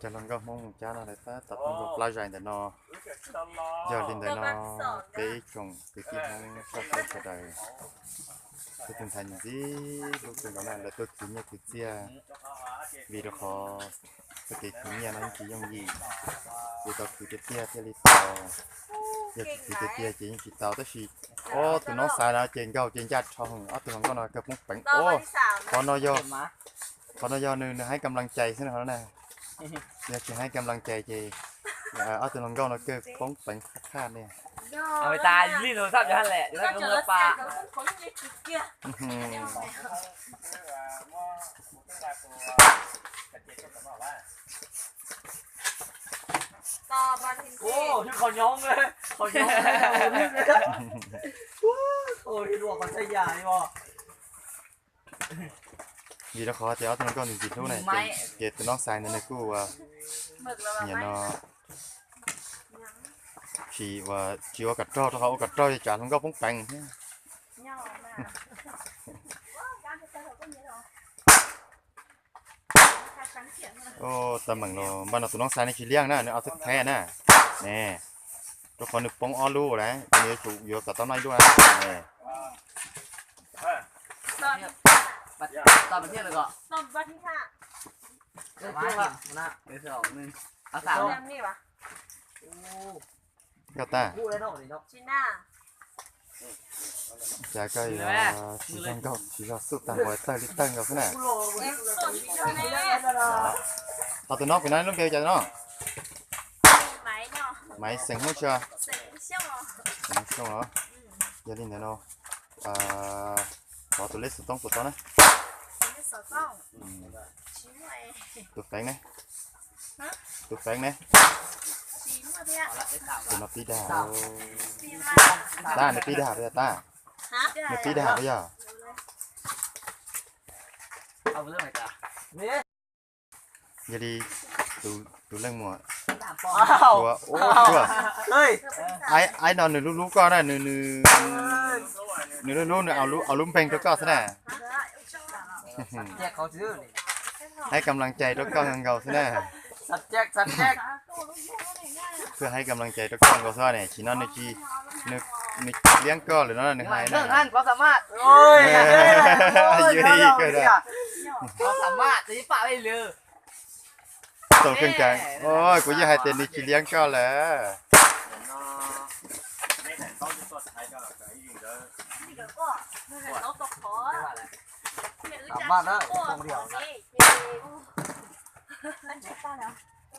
Cov hluas nkauj Hmoob Moos Cab no lawv tab tom tuaj nkaug plab zais ntawm no. Yog li ntawd no, peb ib tsoom kwv tij Hmoob soj sawv sawv daws, peb tus ntxhais ntxim hlub tus nkaus na, lawv tuaj khwv nyiaj khwv txiaj, vim rau qhov txoj kev khwv nyiaj no yeej tsis yooj yim, yuav tau khwv tiag tiag thiaj li tau. Yog tsis khwv tiag tiag ces yeej tsis tau, tab sis ob tug noob xaiv no ces nkaug ces ncaj nrho, ob tug hluas nkauj no kawg poob peev. Qhov no yog, qhov no yog nws, nws haib kam laj cais xwb no na. Yog tsis haib kam laj cais ces ob tug hluas nkauj no kawg poob peev qhaj qhaj ne. Vim rau qhov tias ob tug hluas nkauj ntxim hlub na, ces tus noob xaiv ntawd nws kuj ua, nyiam no, tsis ua, tsis ua kom raug, rau qhov ua kom raug ces tsam hluas nkauj poob peev thiab. Tau meem los npaj no tus noob xaiv nws tsis liab na, nws au theb theb na. Ne, rau qhov nws poob ob lub lawm, ces nws yuav tsum yuav kom tau noj ib lub na. Nkauj Tab, cas koj yuav tsis zog nkauj tsis zog xuj tag nqaum tawg li tawg nkaus xwb na. Ho tus no kuv no lub npe cas no? Maiv xeem Hmoob tsis? Xeem Hmoob Xyooj los? Yog li ntawd no, thov tus lej xov tooj puas tau na? Tus feev ne? Tus feev ne? Tus no pib dag. Tab, nws pib dag puas yog tab? Nws pib dag puas yog? Yog li tus leej muam, ua, ua, aib no nws hlub hlub koj na, nws hlub hlub nws au lub npeeg rau koj xwb na. Haib kam laj cais rau koj nkaus xwb na. Pheej haib kam laj cais rau koj nkaus xwb ne, tsis no nws, nws tsis liab koj lawm no nws hais na. Tau kawg nkaus, kuv yeej hais tias nws tsis liab koj lawm.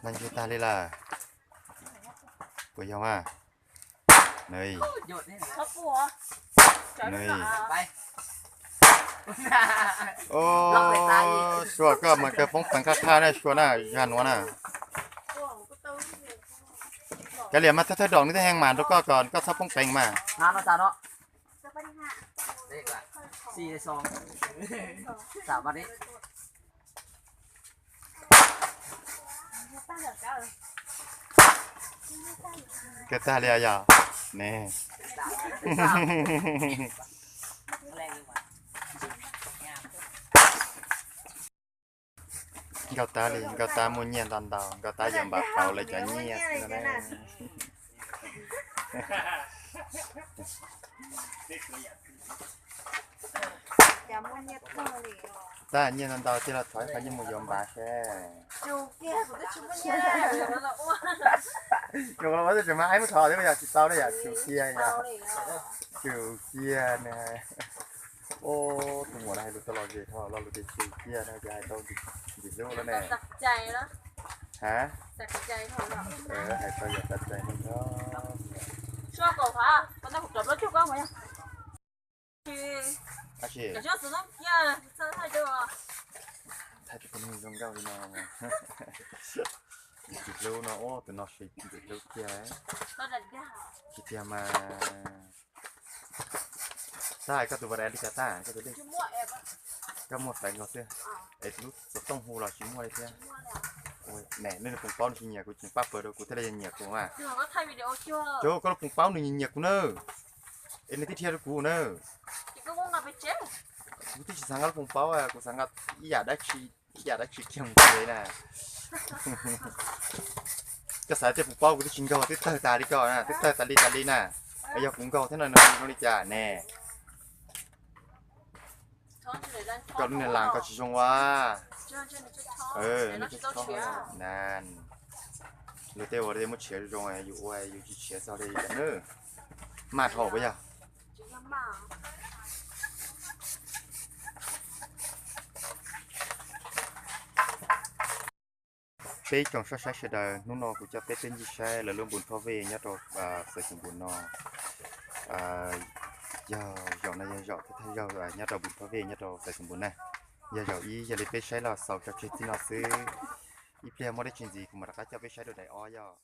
Noj ntseg tag li lawm. Puas yog mas? Nws, nws, Sua, koj mas kawg poob peev qhaj qhaj na Sua na, zag nuav na. Kav liam mas thawj thawj doom nws thiaj heev mas rau koj kom koj txhob poob peev mas. Kawg tag li os yog ne. Nkauj Tab li, Nkauj Tab muaj nyiaj ntau ntau, Nkauj Tab yuav npam pauv lawv cov nyiaj xwb no na. Tab, nyiaj ntau ntau thiaj los thov ib qho nyiaj mus yuav npav seb. Nyuam qhuav los ua twb tseem mas aib muab thov thiab yog tsis tau na yom, tsum kiag yom. Tsum kiag na. Ub, tus muam no hais lus tau lom zem dhau, lo lus tias tsum kiag no ces hais tau ntxim hlub lawm ne. Ha, hais tau yam txav cai no. Thaij tus neeg zoo nkauj li no. Ntxim hlub no, ub, tus no siv ntxim hlub kiag. Tsis tiag mas. Tab, koj tus vas li cas Tab, koj tus dej, koj muaj feem nkaus xwb. Es lub xov tooj hu los tsis muaj li thiab. Ne, nej lub poos paub nws tsis nyiam kuv, tsis pab pawg rau kuv thiaj li nyiam kuv mas. Cov koj lub poos paub nws nyiam nyiam kuv na. Es nws twb dhia rau kuv na. Kuv twb tsis xav nqa lub poos paub, kuv xav nqa ib yam dab tsi. Ib yam dab tsi kiag mus tsev na. Koj xav tias kuv paub, kuv twb tsis nkaug, twb tawg tas li koj na, twb tawg tas li tas li na. Yog kuv nkaug thiab no nws zoo li cas ne? Koj lub niag las koj tsis zoo ua. Nws tsis txhob na. Luag tej ua tej muab tshiav zoo zoo, yus ua yus tsis tshiav txog li cas na. Maj dhau puas yog? Peb tsoom saib sawv daws, hnub no kuv coj peb tuaj ncig saib lawv lub npus thob vej nyob rau Xaiv Xeem Npus no. Yog zaum no yog zaum thawj thawj zaug nyob rau npus thob vej nyob rau Xaiv Xeem Npus na. Yog zaum ib, yog li peb saib los xaus tso tseg txij no xwb. Ib pliag muaj dab tsi ntxiv kuv mam rov qab coj peb saib dua daim ob yog.